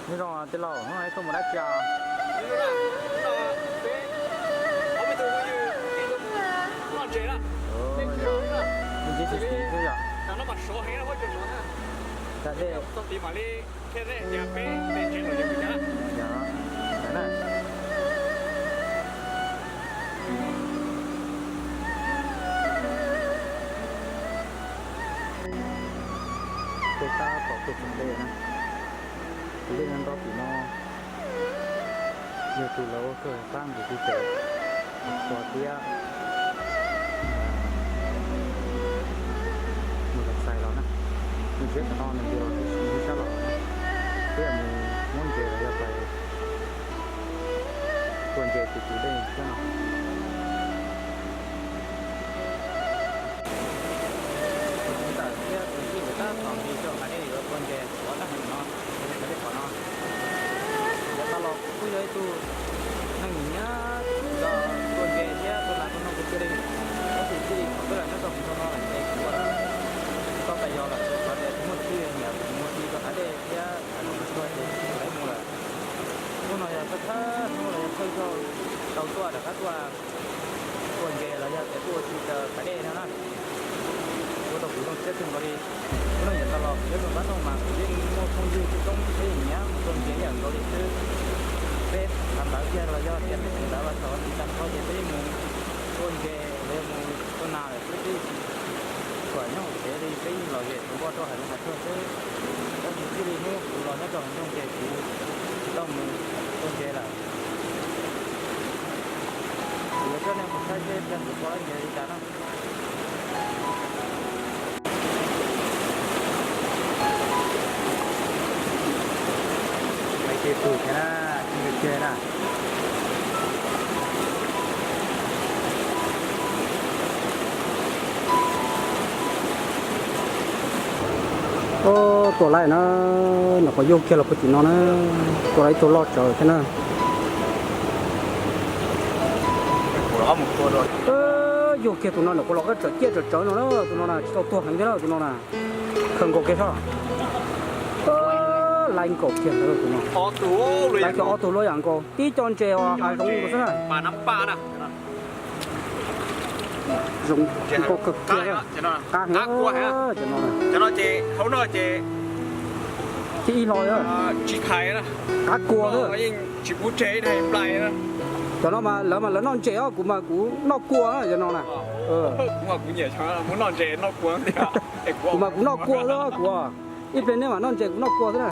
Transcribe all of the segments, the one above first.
Nyob zoo tij laug, hnub no ib tug mus dab tsi os? Hnub no peb ob peb tug phooj ywg ib tug mus noj ntses na. Ntses tsis txiv xwb yom. Tam no mas sov heev na, muab tso sov na. Tag dej txog tid mam li qhia nej tias peb ntses los yog mus cas na. Peb tab tom tuaj txog dej na. Tus dej nyob nraud tim no, yog tus lawv ua kawg pab nqus pes tsawg, tua thiab mus los xais los na. Mus txiav qhov no nws ntws los tib si sab los na. Thiab mus muab ntses los yog pais tua ntses tim tus dej thiab no. Ntawm thiab tus tij nkawd tab tom nqis rau qhov dej yuav tua ntses, qhov dab heev no, qhov dej qhov no. Yav tas los kuv kuj yog ib tug neeg nyiam nyiam los tua ntses thiab tua nas tua noog kawg kiag li. Tab sis txij li thaum twb los nyob rau hauv nroog no lawm ces kuv tau pais yos lawm, rau qhov tias tsis muaj txij nyiam mus ua si rau qhov dej thiab qhov no mus tuag ces tsis tau mus lawm. Hnub no yog thawj thawj hnub los yog thawj zaug tau tuaj rov qab tuaj tua ntses los yog tias tuaj ua si rau qhov dej no na. Ua rau kuv zoo siab kawg nkaus li. Hnub no yav tas los kuv nyob rau nruab hnub mas kuv yeej muaj phooj ywg tsis toob peb nyiam mus tua ntses ib yam nkaus li xwb. Peb sawv ntawd kiag los yog tias peb sawv ntawd los txog tsis tag nrho ces peb yeej mus tua ntses los yog mus tua nas lawm xwb, peb tsis tshua nyob hauv tsev li, peb yeej lom zem tsuas npo rau hauv nroog hav tshuag xwb. Tab sis txij li hnub kuv los nyob rau hauv nroog ces kuv tsis tau mus tua ntses lawm. Kuv yuav coj nej mus saib seb peb mus tua ntses li cas na. Ces tus thiab na, tus ces na. Tua lawm na, nyuam qhuav yug kiag los puag tim no na, tua lawm ib tug loj tsawv thiab na. Yug kiag tus no nyuam qhuav los koj tsawv ciaj tsawv tsawv no na, tus no na tsis tau tuag heev thiab na, tus no na. Khaws nkaus kiag soj. Laiv nkaus kiag ntawd tus no. Laiv kiag ob tug luaj yam nkaus, tib co ntses uas hav zoov nkaus xwb na. Zoo nkaus kawg kiag. Qab heev cov no. Ces ib hlo qab kua xwb. Cov no mas lawv mas lawv noj ntses os, kuv mas kuv noj kua na cov no na. Kuv mas kuv noj kua xwb kuv. Ib pliag nej mam noj ntses kuv noj kua xwb na.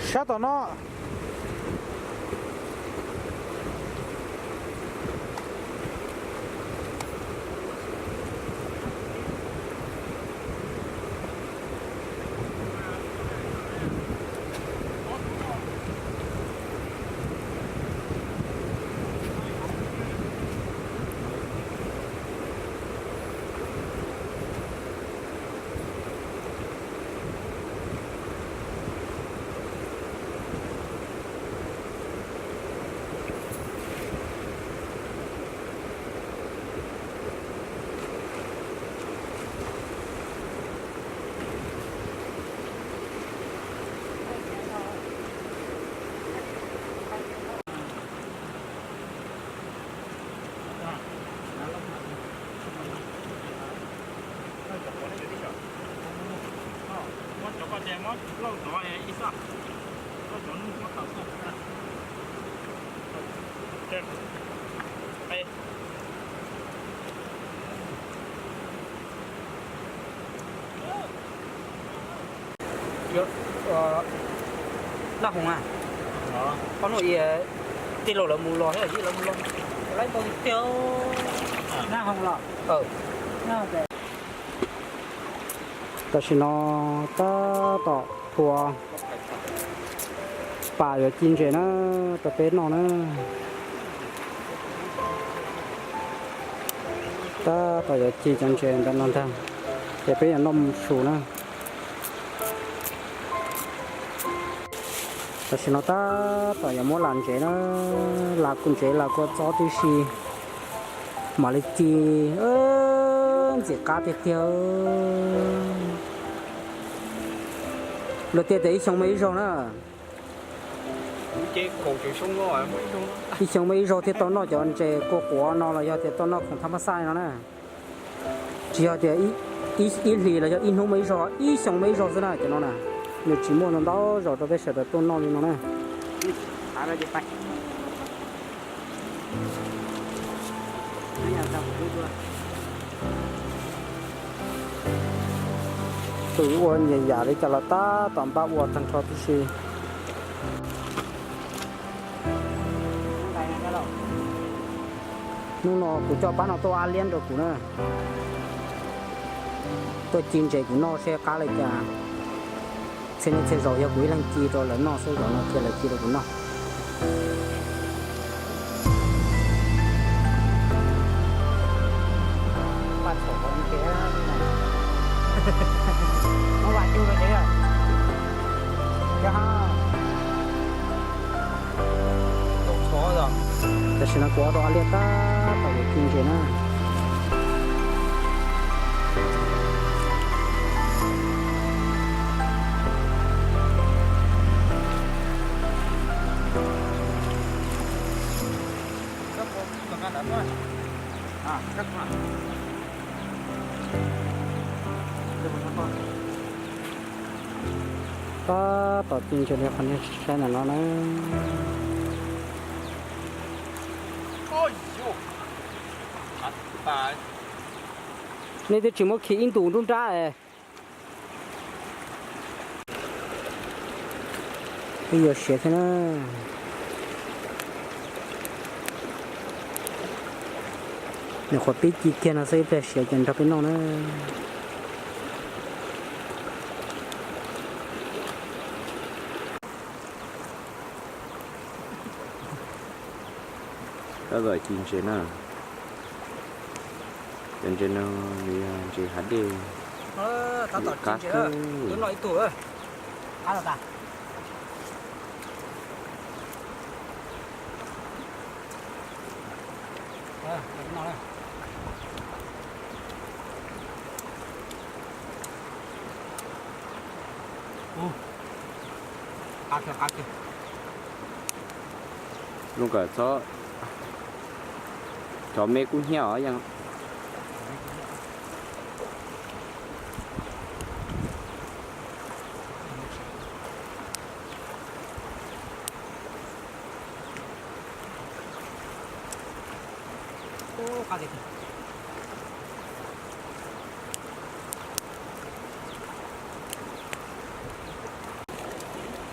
Sab tom no. Naj Hoos a, qhov no tij laug lawv mus los thiab, lawv mus los, lawv ntau tiag tiag. Naj Hoos los. Tam sim no tab tom tua pam yuav ci ntses na, rau peb noj na. Tab tom yuav ci cov ntses ntawm no ntag, ces peb yuav noj mus su na. Tam sim no tab tom yuav muab las ntsev na, las kua ntsev las kua txob tib si, mam li ci, ntxim qab tiag tiag. Luag tias tias ib xyoo muaj ib zaug na. Ib xyoo muaj ib zaug thiaj tau noj cov ntses kua quav no los yog tias tau noj khoom thab mab xaj no na. Tsis yog tias ib hlis los yog ib hnub muaj ib zaug, ib xyoo muaj ib zaug xwb na cov no na. Nws tsis muaj ntau ntau zaus rau peb sawv daws tuaj noj li no na. Tus ua nyiam yam li cas los tab tom npaj ua tag nrho tib si. Hnub no kuv coj pab no tuaj ab liab rau kuv na. Tuaj ci ntses kuv noj seb qab li cas. Txhia niaj txhia zaus yog kuv ib leeg ci rau lawv noj xwb, zaum no cia lawv ci rau kuv noj. Tam sim no kuv ob tug ab liab tab tom yuav ci ntses na. Tab tom ci ntses li qhov nej saib ntawm no na. Nej twb tsis muab khi ib ntus nruab nrab es. Twb yuav siav thiab na. Nyuam qhuav pib ci kiag no xwb, ib pliag siav ces nrog peb noj na. Tab tom ci ntses na. Cov ntses no nws yog ntses hav dej. Tab tom ci ntses, twb noj ib tug. Qab los tas. Zoo kawm txhob, cov me kub hnyiab os.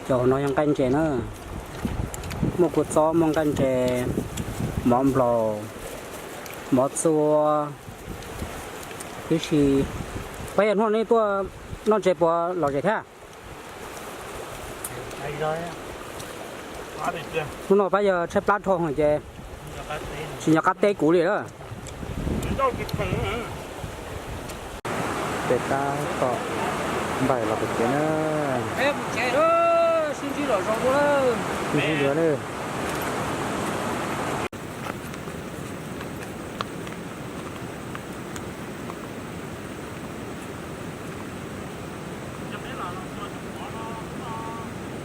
Cov no yog nqaij ntses na, muaj kua txob, muaj nqaij ntses, mov nplaum, mov txua, tib si. Pab yog hnub no nej tuaj noj ntses puas lom zem thiab? Hnub no pab yog tshaib plab dhau ces tsis nco qab teb kuv li lawm. Peb tab tom npaim los pem kev na. Sib ntsib dua na.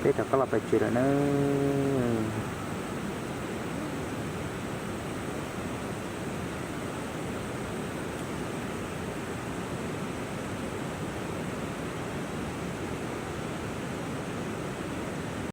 Peb rov qab los pem tsev lawm na.